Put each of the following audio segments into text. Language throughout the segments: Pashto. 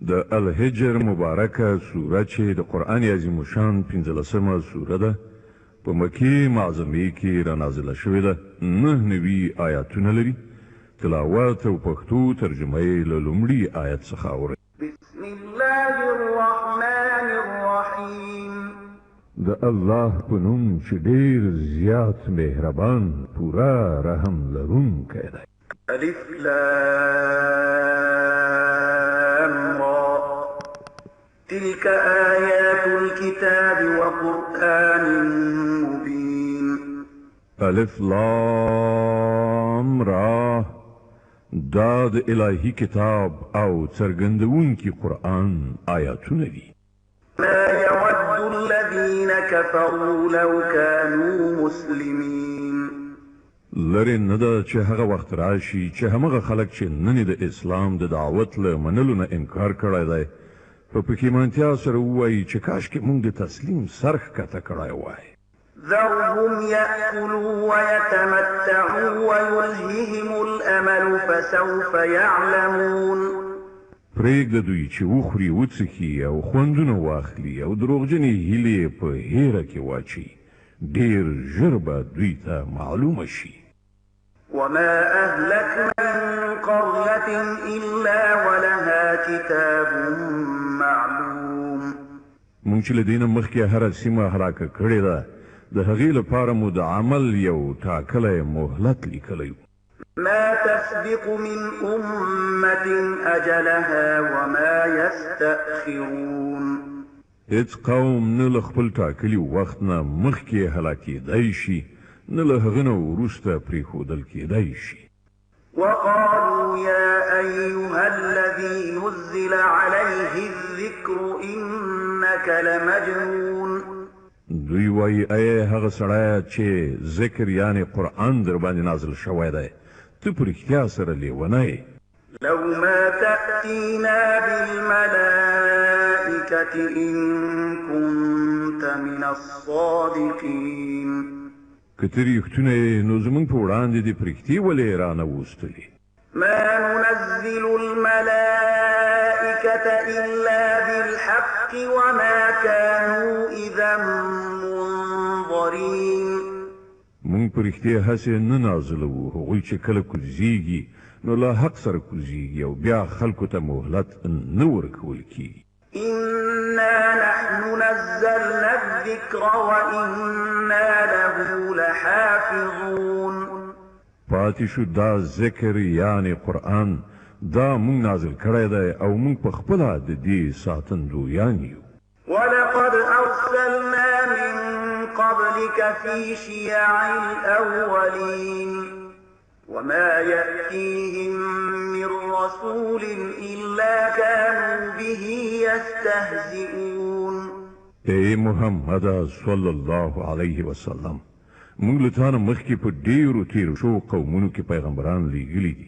د الحجر مبارکه سوره چې د قرآن عظیم الشان 15مه سوره ده، په مکې معظمې کې را نازله شوې ده، 99 آیاتونه لري. تلاوت او پښتو ترجمه یې له لومړي آیت څخه اورئ. بسم الله الرحمن الرحیم. د الله په نوم چې ډیر زیات مهربان، پوره رحم لرونکی دی. الف لام را، تلك آیات الكتاب وقرآن مبین. الف لام را، دا د الهي کتاب او څرګندونکي قرآن آیاتونه دي. ما يود الذين كفروا لو كانوا مسلمين. لرې نه ده چې هغه وخت راشي چې همغه خلک چې نن یې د اسلام د دعوت له منلو نه انکار کړی دی، په پښیمانتیا سره ووایي چې کاشکې موږ د تسلیم سر ښکته کړی وای. ذرهم يأكلوا ويتمتعوا ويلههم الأمل فسوف يعلمون. پرېږده دوی چې وخوري، وڅښي او خوندونه واخلي او دروغجنې هیلې په هېره کې واچوي، ډېر ژر به دوی ته معلومه شي. وما أهلكنا من قرية إلا ولها كتاب معلوم. موږ چې له دې نه مخکې هره سیمه هلاکه کړې ده، د هغې لپاره مو د عمل یو ټاکلی مهلت لیکلی و. ما تسبق من أمة أجلها وما يستأخرون. هیڅ قوم نه له خپل ټاکلي وخت نه مخکې هلاکېدای شي، نه له هغه نه وروسته پرېښودل کېدای شي. وقالوا يا أيها الذي نزل عليه الذكر إنك لمجنون. دوی وایي ای هغه سړی چې ذکر یعنې قرآن در باندې نازل شوی دی، ته په رښتیا سره لیونی یې. لو ما تأتينا بالملائكة إن كنت من الصادقين. که ته رښتونی یې، نو زموږ په وړاندې دې پرښتې ولې رانه وستلې؟ ما ننزل الملائكة إلا بالحق وما كانوا إذا منظرين. موږ پرښتې هسې نه نازلوو، هغوی چې کله کوزیږي نو له حق سره کوزیږي او بیا خلکو ته مهلت نه ورکول کیږي. إنا نحن نزلنا الذكر وإنا له لحافظون. پاتې شو دا ذکر یعنې قرآن، دا موږ نازل کړی دی او موږ په خپله د دې ساتندویان یو. ولقد أرسلنا من قبلك في شيع الأولين وما يأتيهم من رسول إلا كانوا به يستهزئون. ای محمد صلی الله علیه وسلم، موږ له تا نه مخکې په ډېرو تېرو شوو قومونو کې پیغمبران لیږلي دي.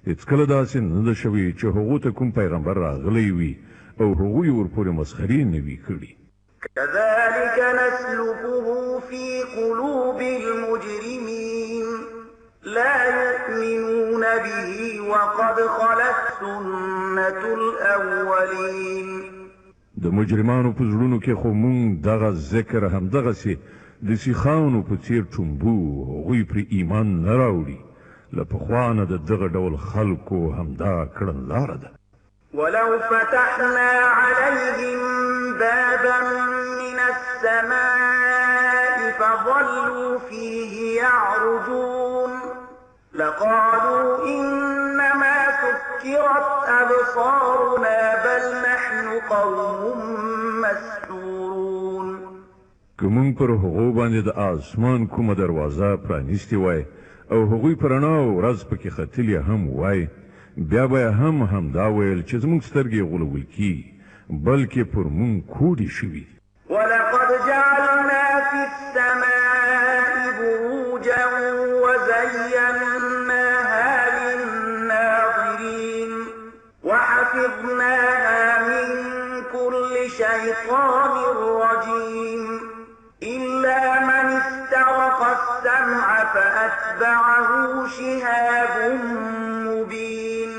هېڅکله داسې نه ده شوې چې هغو ته کوم پیغمبر راغلی وي او هغوی ورپورې مسخرې نه وي کړي. كذلك نسلكه في قلوب المجرمين لا يؤمنون به وقد خلت سنة الأولين. د مجرمانو په زړونو کې خو مونږ دغه ذکر همدغسې د سیخانو په څیر ټومبو، هغوی پرې ایمان نه راوړي. له پخوا نه د دغه ډول خلکو همدا کړنلاره ده. ولو فتحنا عليهم بابا من السماء فظلوا فيه يعرجون لقالوا إنما سكرت أبصارنا بل نحن قوم مسحورون. که موږ پر هغو باندې د آسمان کومه دروازه پرانیستې وای او هغوی په رڼا ورځ پکې ختلي هم وای، بیا به یې هم همدا ویل چې زموږ سترګې غولول کیږي، بلکې پر موږ کوډې شوي دي. ولقد جعلنا في السماء بروجا وزيناها للناظرين وحفظناها من كل شيطان رجيم إلا من استرق السمع فأتبعه شهاب مبين.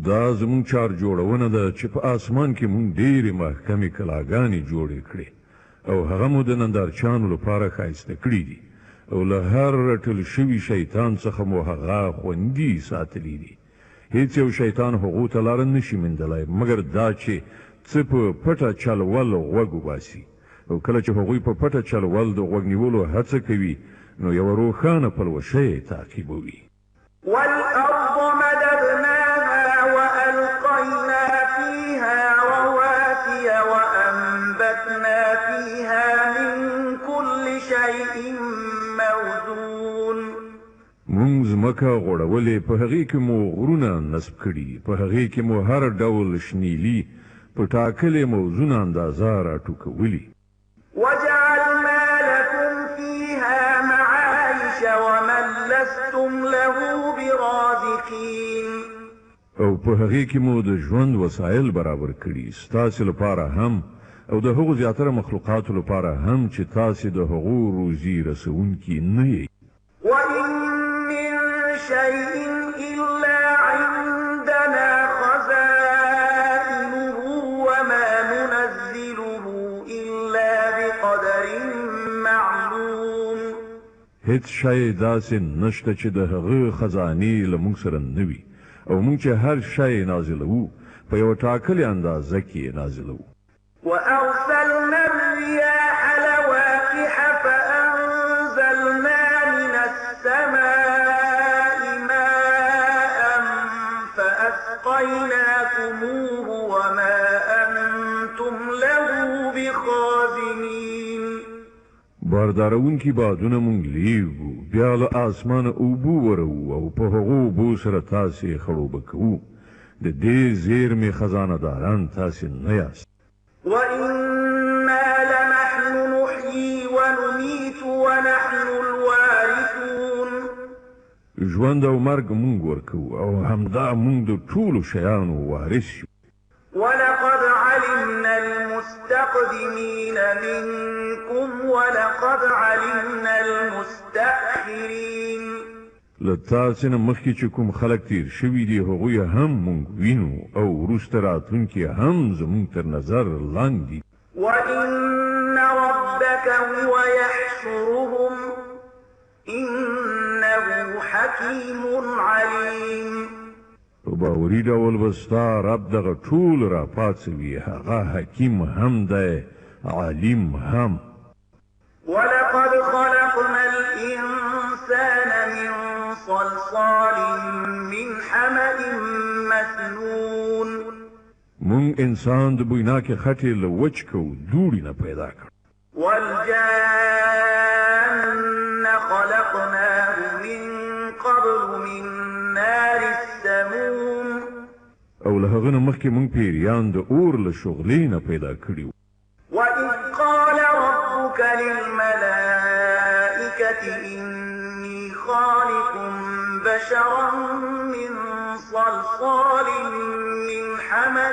دا زموږ چار جوړونه ده چې په آسمان کې موږ ډېرې محکمې کلاګانې جوړې کړې او هغه مو د نندارچیانو لپاره ښایسته کړي دي او له هر رټل شوي شیطان څخه مو هغه خوندي ساتلي دي. هیڅ یو شیطان هغو ته لاره نشي میندلای مګر دا چې څه په پټه چل ول غوږ وباسي او کله چې هغوی په پټه چل ول د غوږ نیولو هڅه کوي نو یوه روښانه پلوشه یې تعقیبوي. والأرض مددناها وألقينا فيها رواسي وأنبتنا فيها من كل شيء موزون. مونږ ځمکه غوړولې، په هغې کې مو غرونه نصب کړي، په هغې کې مو هر ډول شنیلي په ټاکلې موزونه اندازه راټوکولي. وجعلنا لكم فيها معايش ومن لستم له برازقين. او په هغې کې مو د ژوند وسایل برابر کړي، ستاسې لپاره هم او د هغو زیاتره مخلوقاتو لپاره هم چې تاسې د هغو روزي رسوونکي نه یئ. وإن من شيء إلا عندنا خزائنه وما ننزله إلا بقدر معلوم. هیڅ شی داسې نشته چې د هغه خزانې له موږ سره نه وي او موږ چې هر شی نازلوو په یوه ټاکلې اندازه کې یې نازلوو. وأرسلنا الرياح لواقح فأنزلنا من السماء ماء فأسقيناكموه وما أنتم له بخازنين. باردارونکي بادونه مونږ لیږو، بیا له آسمانه اوبه وروو او په هغو اوبو سره تاسې خړوبه کوو. د دې زیرمې خزانه داران تاسې نه یاست. وإنا لنحن نحيي ونميت ونحن الوارثون. ژوند او مرګ مونږ ورکوو او همدا مونږ د ټولو شیانو وارث یو. ولقد علمنا المستقدمين منكم ولقد علمنا المستأخرين. له تاسې نه مخکې چې کوم خلک تیر شوي دي هغوی هم مونږ وینو او وروسته راتلونکي هم زمونږ تر نظر لاندې دي. وإن ربك هو يحشرهم إنه حكيم عليم. په باوري ډول به ستا رب دغه ټول راپاڅوي، هغه حکیم هم دی عالم هم. ولقد خلقنا الإنسان من صلصال من حمأ مسنون. مونږ انسان د بویناکې خټې له وچکو دوړي نه پیدا کړ. والجان خلقناه من قبل من نار السموم. او له هغه نه مخکې مونږ پیریان د اور له شغلې نه پیدا کړي وو. وإذ قال ربك للملائكة إني خالق بشرا من صلصال من حمأ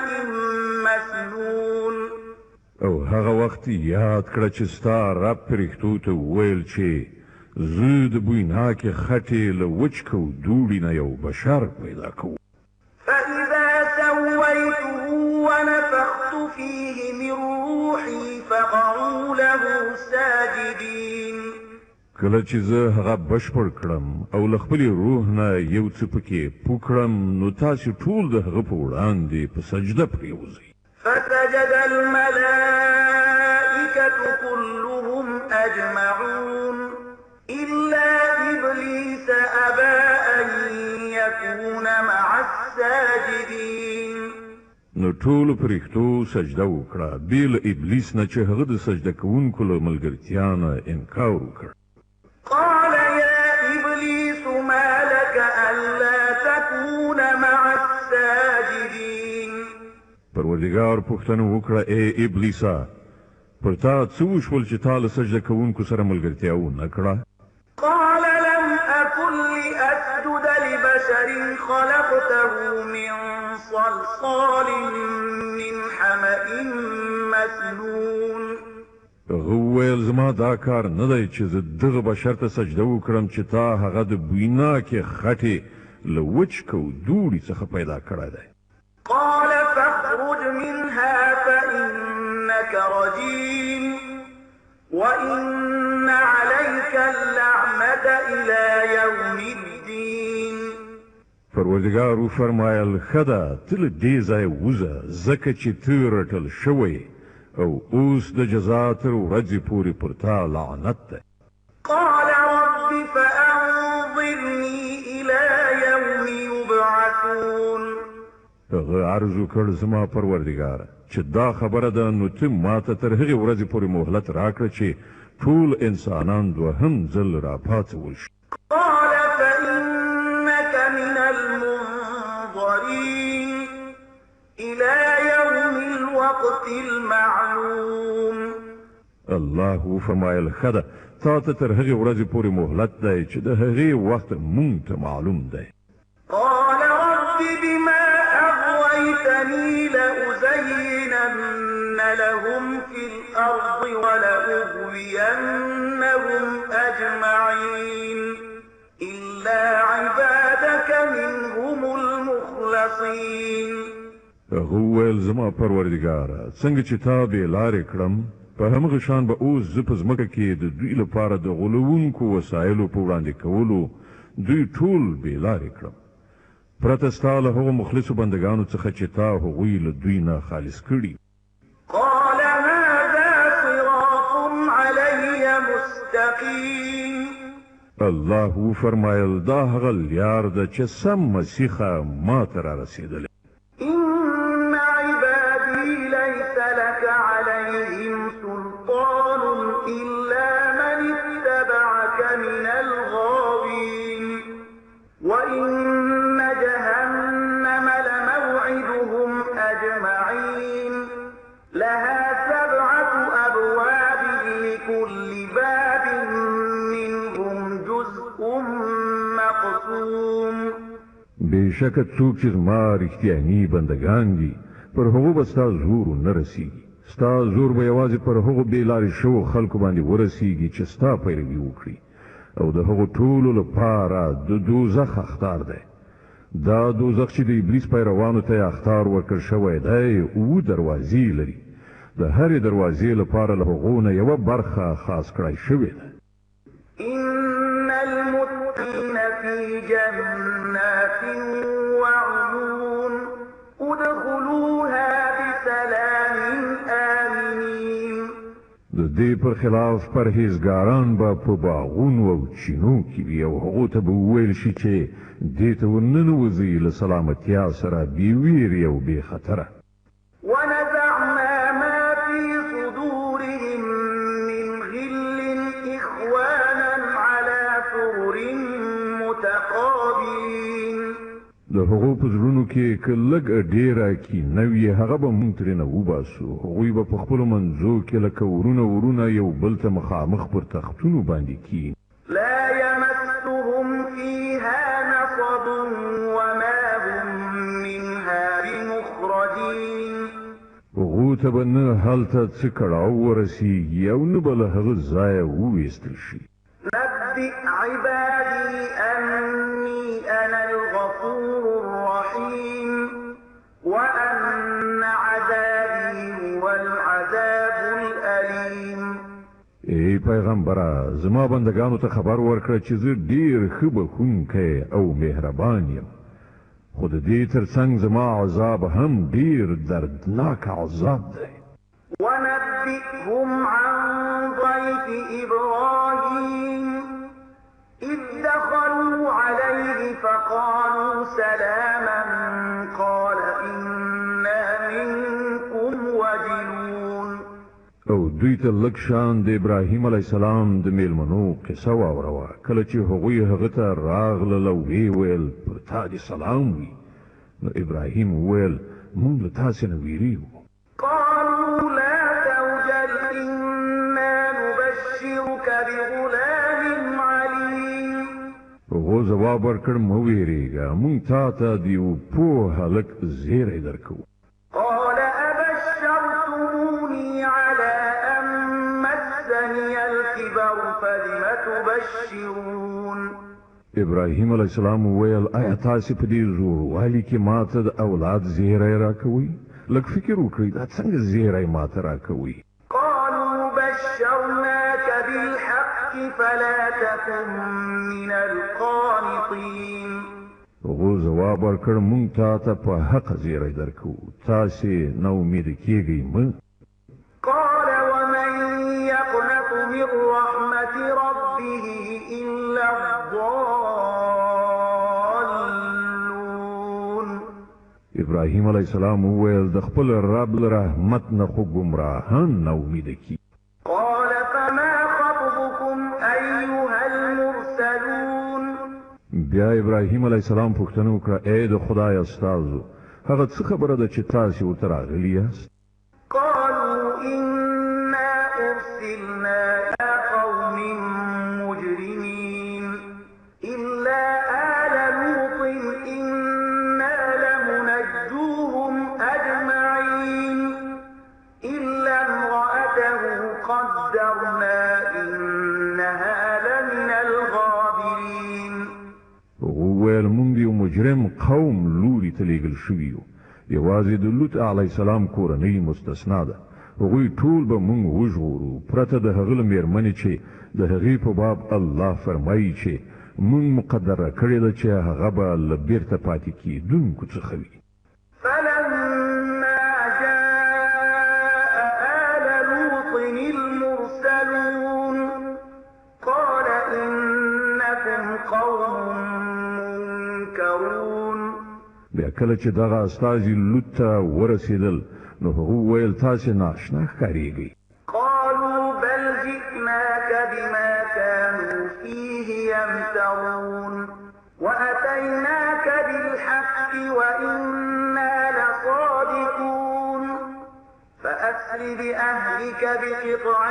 مسنون. او هغه وخت یاد کړه چې ستا رب پرښتو ته وویل چې زه د بویناکې خټې له وچکو دوړي نه یو بشر پیدا کوم. فإذا سويته ونفخت فيه من روحي فقعوا له ساجدين. کله چې زه هغه بشپړ کړم او له خپلې روح نه یو څه پکې پو کړم نو تاسې ټول د هغه په وړاندې په سجده پرېوځئ. فسجد الملائكة كلهم أجمعون إلا إبليس أبى أن يكون مع الساجدين. نو ټولو پرښتو سجده وکړه بې له ابلیس نه چې هغه د سجده کوونکو له ملګرتیا نه انکار وکړ. قال يا إبليس ما لك ألا تكون مع الساجدين. پروردګار پوښتنه وکړه، ای ابلیسه، پر تا څه وشول چې تا له سجده کوونکو سره ملګرتیا ونه کړه؟ قال لم أكن لأسجد لبشر خلقته من صلصال من حمأ مسنون. هغه وویل، زما دا کار نه دی چې زه دغه بشر ته سجده وکړم چې تا هغه د بویناکې خټې له وچکو دوړي څخه پیدا کړی دی. قال فاخرج منها فإنك رجيم وإن عليك اللعنة إلى يوم الدين. پروردګار وفرمایل، ښه ده، ته له دې ځایه وځه، ځکه چې ته رټل شوی او اوس د جزا تر ورځې پورې پر تا لعنت دی. قال رب فأنظرني إلى يوم يبعثون. هغه عرض وکړ، زما پروردګاره، چې دا خبره ده نو ته ماته تر هغې ورځې پورې مهلت راکړه چې ټول انسانان دوهم ځل راپاڅول شي. قال فإنك من المنظرين إلى يوم الوقت المعلوم. الله وفرمایل، ښه ده، تا ته تر هغې ورځې پورې مهلت دی چې د هغې وخت مونږ ته معلوم دی. قال رب بما أغويتني لأزينن لهم في الأرض ولأغوينهم أجمعين إلا عبادك منهم المخلصين. هغه وویل، زما پروردګاره، څنګه چې تا بې لارې کړم په همغه شان به اوس زه په ځمکه کې د دوی لپاره د غولوونکو وسایلو په وړاندې کولو دوی ټول بې لارې کړم، پرته ستا له هغو مخلصو بندګانو څخه چې تا هغوی له دوی نه خالص کړي. قال هذا صراط علي مستقيم. الله وفرمایل، دا هغه لیار ده چې سمه سیخه ما ته را رسېدلې. إن عبادي ليس لك عليهم سلطان إلا من اتبعك من الغاوين وإن جهنم لموعدهم أجمعين لها 7 أبواب لكل باب منهم جزء مقسوم. بېشکه څوک چې زما رښتیاني بندګان دي پر هغو به ستا زور نه رسیږي، ستا زور به یوازې پر هغو بې لارې شوو خلکو باندې ورسیږي چې ستا پیروي وکړي، او د هغو ټولو لپاره د دوزخ اخطار دی. دا دوزخ چې د ابلیس پیروانو ته یې اخطار ورکړ شوی دی 7 دروازې لري، د هرې دروازې لپاره له هغو نه یوه برخه خاص کړای شوې ده. إن المتقين في جنات وعيون ادخلوها بسلام آمنين. د دې پر خلاف پرهیزګاران به په باغونو او چینو کې وي او هغو ته به وویل شي چې دې ته ورننوځئ له سلامتیا سره، بې ویرې او بې خطره. ونزعنا ما في صدورهم من غل إخوانا على سرر متقابلين. د هغو په زړونو کې که لږ ډېره کینه وي هغه به مونږ ترېنه وباسو، هغوی به په خپلو منځو کې لکه ورونه ورونه یو بل ته مخامخ پر تختونو باندې کښېني. لا يمسهم فيها نصب وما هم منها بمخرجين. هغو ته به نه هلته څه کړاو ورسیږي او نه به له هغه ځایه وویستل شي. نبئ عبادي أني أنا الغفور الرحيم وأن عذابي هو العذاب الأليم. ای پیغمبره، زما بندګانو ته خبر ورکړه چې زه ډیر ښه بښونکی او مهربان یم، خو د دې ترڅنګ زما عذاب هم ډیر دردناک عذاب دی. ونبئهم عن ضيف إبراهيم إذ دخلوا عليه فقالوا سلاما قال إنا منكم وجلون. او دوی ته لږ شان د ابراهیم علیه السلام د میلمنو قصه واوروه، کله چې هغوی هغه ته راغلل او ویې ویل پر تا دې سلام وي. نو ابراهیم وویل، موږ له تاسې نه ویریږو. قالوا لا توجل إنا نبشرك بغلام عليم. هغو ځواب ورکړ، مه ویریږه، موږ تا ته د یو پوه هلک زیری درکوو. قال أبشرتموني على أن مسني الكبر فلم تبشرون. ابراهیم علیه السلام وویل، ایا تاسې په دې زوړوالي کې ماته د اولاد زیری راکوئ؟ لږ فکر وکړئ، دا څنګه زیری ماته راکوئ؟ قالوا بشرناك بالحق فلا تكن من القانطين. هغو ځواب ورکړ، مونږ تا ته په حقه زیری درکوو، تاسې نا امیده کیږئ مه. قال ومن يقنط من رحمة ربه إلا الضالون. ابراهیم علیه السلام وویل، د خپل رب له رحمت نه خو ګمراهان نا امیده کیږي. قال فما خطبكم أيها المرسلون. بیا ابراهیم علیه السلام پوښتنه وکړه، ای د خدای استازو، هغه څه خبره ده چې تاسې ورته راغلي یاست؟ قالوا إنا أرسلنا إلى قوم مجرمين إلا آل لوط إنا لمنجوهم أجمعين إلا امرأته قدرنا إنها لمن الغابرين. هغو وویل، مونږ د یو مجرم قوم لوري ته لیږل شوي یو، یوازې د لوط علیه السلام کورنۍ مستثنا ده، هغوی ټول به مونږ وژغورو پرته د هغه له میرمنې چې د هغې په باب الله فرمایي چې مونږ مقدره کړې ده چې هغه به له بیرته پاتې کیدونکو څخه وي. فلما جاء آل لوط المرسلون قال إنكم قوم منكرون. بیا کله چې دغه استازي لوط ته ورسېدل نو هغه وویل، تاسې ناشنا ښکارېږئ. قالوا بل جئناك بما كانوا فيه يمترون وأتيناك بالحق وإنا لصادقون فأسر بأهلك بقطع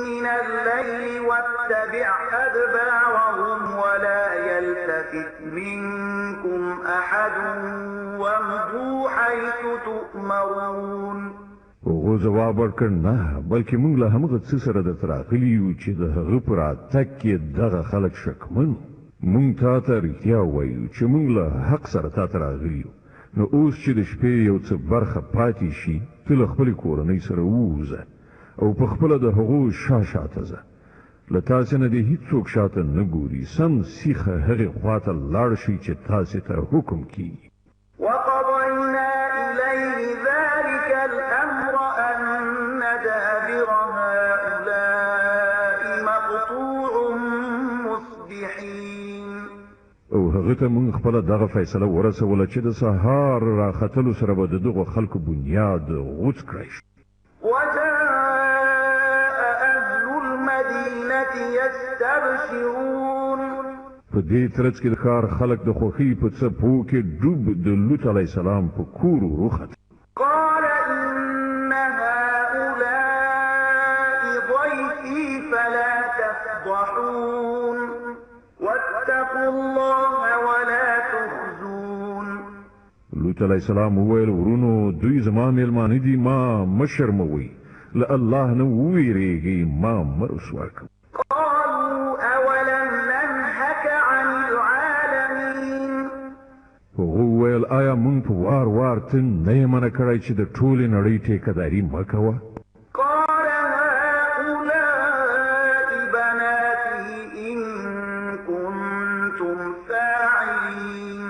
من الليل واتبع أدبارهم ولا يلتفت منكم أحد وامضوا حيث تؤمرون. هغو ځواب ورکړ، نه، بلکې موږ له همغه څه سره درته راغلي یو چې د هغه په راتګ کې دغه خلک شکمن وو. موږ تا ته رښتیا وایو چې موږ له حق سره تا ته راغلي یو. نو اوس چې د شپې یو څه برخه پاتې شي، ته له خپلې کورنۍ سره ووځه او په خپله د هغو شا شاته ځه. له تاسې نه دې هیڅوک شاته نه ګوري، سم سیخه هغې خواته لاړ شئ چې تاسې ته حکم کیږي. وقضينا إليه ذلك الأمر أن دابر هؤلاء مقطوع مصبحين. او هغه ته مونږ خپله دغه فیصله ورسوله چې د سهار راختلو سره به د دغو خلکو بنیاد غوڅ کړی شي. وجاء أهل المدينة يستبشرون. په دې ترڅ کې د ښار خلک د خوښۍ په څپو کې ډوب د لوط علیه السلام په کور وروختل. قال إن هؤلاء ضيفي فلا تفضحون واتقوا الله ولا تخزون. لوط علیه السلام وویل، ورونو، دوی زما میلمانه دي، ما مه شرموئ، له الله نه وویریږئ، ما مه رسوا کوئ. قالوا أولم ننهك عن العالمين. هغو وویل، آیا مونږ په وار وار ته نه یې منع کړی چې د ټولې نړۍ ټیکهداري مه کوه؟ قال هؤلاء بناتي إن كنتم فاعلين.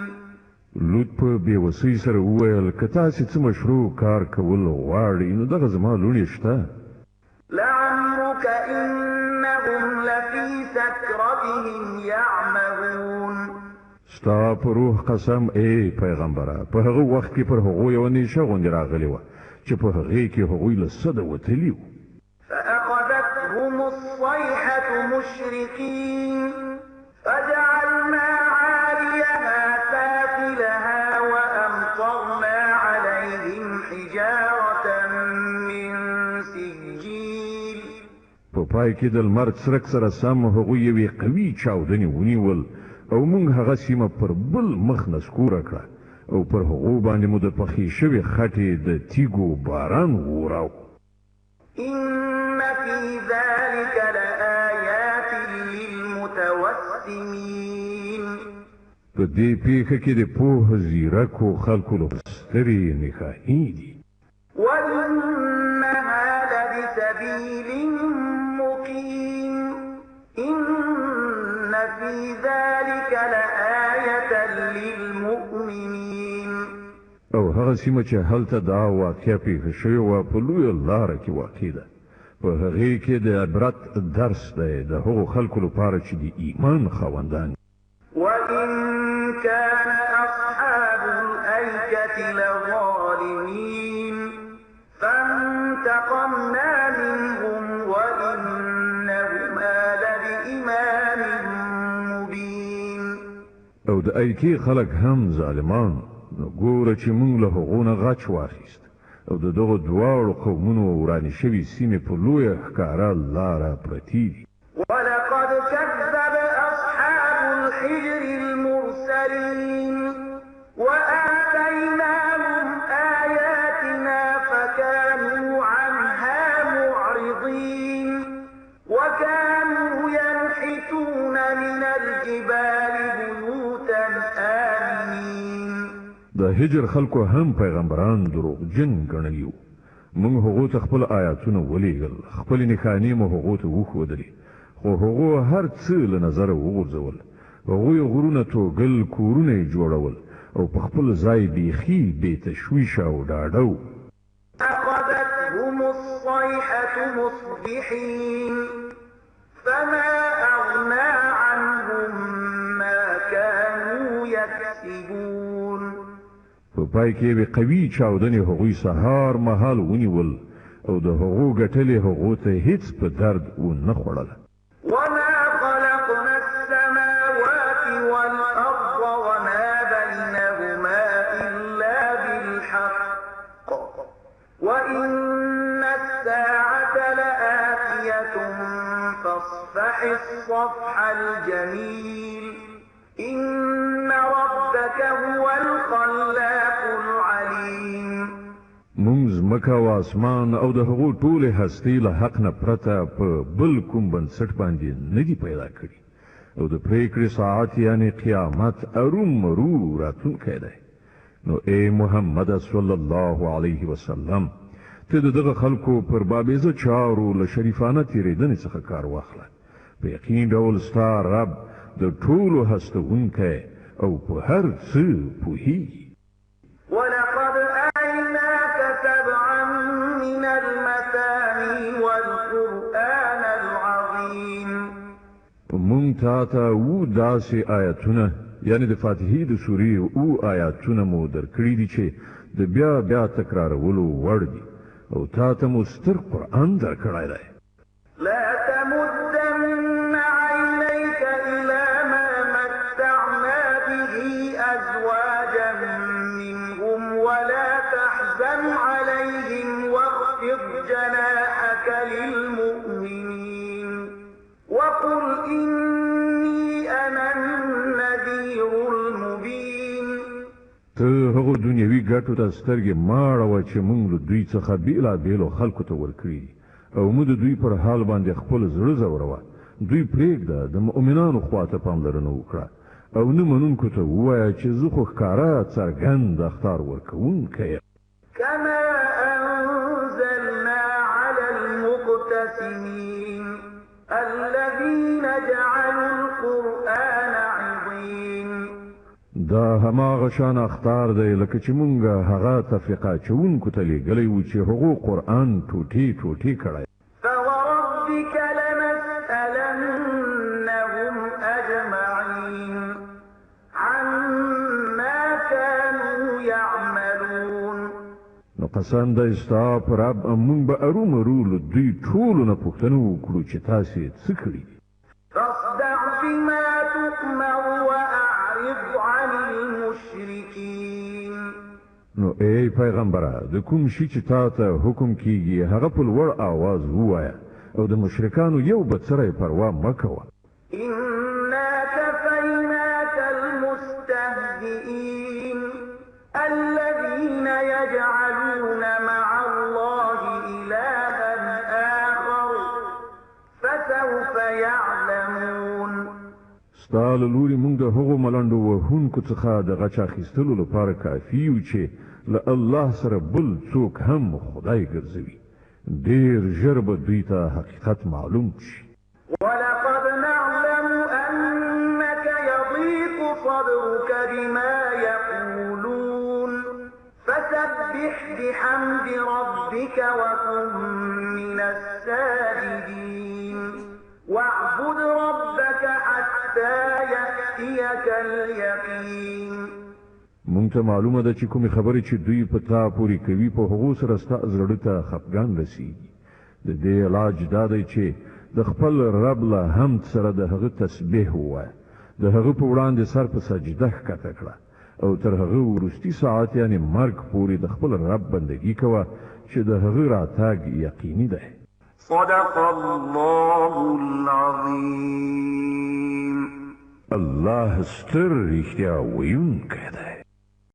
لوط په بې وسۍ سره وویل، که تاسې څه مشروع کار کول غواړئ نو دغه زما لوڼې شته. لعمرك إنهم لفي سكرتهم يعمهون. ستا په روح قسم ای پیغمبره، په هغه وخت کې پر هغو یوه نیشه غوندې راغلې وه چې په هغې کې هغوی له سده وتلي وو. فأخذتهم الصيحة مشرقين فجعلنا عاليها سافلها وأمطرنا عليهم حجارة من سجيل. په پای کې د لمر څرک سره سم هغوی یوې قوي چاودنې ونیول او موږ هغه سیمه پر بل مخ نسکوره کړه او پر هغو باندې مو د پخې شوې خټې د تیږو باران ووراو. إن في ذلك لآيات للمتوسمين. په دې پیښه کې د پوه زیرکو خلکو له سترې نښانې دي. وإنها لبسبيل مقيم إن في ذلك لآية للمؤمنين. او هغه سیمه چې هلته دا واقعه پیښه شوې وه په لویه لاره کې واقع ده. په هغې کې د عبرت درس دی د هغو خلکو لپاره چې د ایمان خاوندان. وإن كان أصحاب الأيكة لظالمين فانتقمنا منهم وإنهما لبإمام مبين. او د ایکې خلک هم ظالمان، نو ګوره چې موږ له هغو نه غچ واخیست او د دغو دواړو قومونو ورانې شوې سیمې په لویه ښکاره لاره پرتې دي. ولقد كذب أصحاب الحجر المرسلين وآتيناهم آياتنا فكانوا عنها معرضين وكانوا ينحتون من الجبال بيوتا آمنين. د هجر خلکو هم پیغمبران دروغجن ګڼلي وو. موږ هغو ته خپل آیاتونه ولیږل، خپلې نښانې مو هغو ته وښودلې، خو هغو هر څه له نظره وغورځول. هغوی غرونه توږل، کورونه یې جوړول او په خپل ځای بیخي بې تشویشه او ډاډه وو. أخذتهم الصيحة مصبحين فما أغنى عنهم ما كانوا يكسبون. په پای کې یوې قوي چاودنې هغوی سهار مهال ونیول او د هغو ګټلې هغو ته هیڅ په درد ونه خوړله. وما خلقنا السماوات والأرض وما بينهما إلا بالحق وإن الساعة لآتية فاصفح الصفح الجميل إن ربك هو الخلاق العليم. موږ ځمکه او اسمان او د هغو ټولې هستۍ له حق نه پرته په بل کوم بنسټ باندې نه دي پیدا کړي، او د پرېکړې ساعت یعنې قیامت ارومرو راتلونکی دی. نو ای محمد صلی الله علیه وسلم، ته د دغه خلکو پر بابیزه چارو له شریفانه تېرېدنې څخه کار واخله. په یقیني ډول ستا رب د ټولو هستوونکی او په هر څه پوهیږي. ولقد آتيناك سبعا من المثاني والقرآن العظيم. مونږ تا ته اوو داسې آیتونه، یعنې د فاتحې د سورې اوو آیاتونه مو درکړي دي چې د بیا بیا تکرارولو وړ دي، او تا ته مو ستر قرآن درکړی دی. لا تمدن عينيك إلى ما متعنا به أزواجا منهم ولا تحزن عليهم واخفض جناحك للمؤمنين وقل إني أنا النذير المبين. ته هغو دنیوي ګټو ته سترګې مه اړوه چې موږ له دوی څخه بېلابېلو خلکو ته ورکړي دي، او مه د دوی پر حال باندې خپل زړه ځوروه. دوی پرېږده، د مؤمنانو خواته پاملرنه وکړه، او نه منونکو ته ووایه چې زه خو ښکاره څرګند اخطار ورکوونکی یم. كما أنزلنا على المقتسمين الذين جعلوا القرآن عضين. دا هماغه شان اخطار دی لکه چې مونږ هغه تفرقه اچوونکو ته لېږلی و چې هغو قرآن ټوټې ټوټې کړی. فوربك لنسألنهم أجمعين عما كانوا يعملون. نو قسم دی ستا په رب، مونږ به ارومرو له دوی ټولو نه پوښتنه وکړو چې تاسې څه کړي دي. فاصدع بما تؤمر وأعرض عن المشركين. نو ای پیغمبره، د کوم شي چې تا ته حکم کیږي هغه په لوړ آواز ووایه، او د مشرکانو یو بڅری پروا مه کوه. إنا كفيناك المستهزئين الذين يجعلون مع الله إلها آخر فسوف يعلمون. ستا له لوري موږ د هغو ملنډو وهونکو څخه د غچ اخیستلو لپاره کافي یو چې له الله سره بل څوک هم خدای ګرځوي. ډېر ژر به دوی ته حقیقت معلوم شي. ولقد نعلم أنك يضيق صدرك بما يقولون فسبح بحمد ربك وكن من الساجدين واعبد ربك حتى يأتيك اليقين. مونږ ته معلومه ده چې کومې خبرې چې دوی په تا پورې کوي، په هغو سره ستا زړه ته خپګان رسیږي. د دې علاج دا دی چې د خپل رب له حمد سره د هغه تسبیح ووایه، د هغه په وړاندې سر په سجده ښکته کړه او تر هغه وروستي ساعت یعنې مرګ پورې د خپل رب بندګي کوه چې د هغه راتګ یقیني دی. صدق الله العظیم. الله ستر رښتیا ویونکی دی.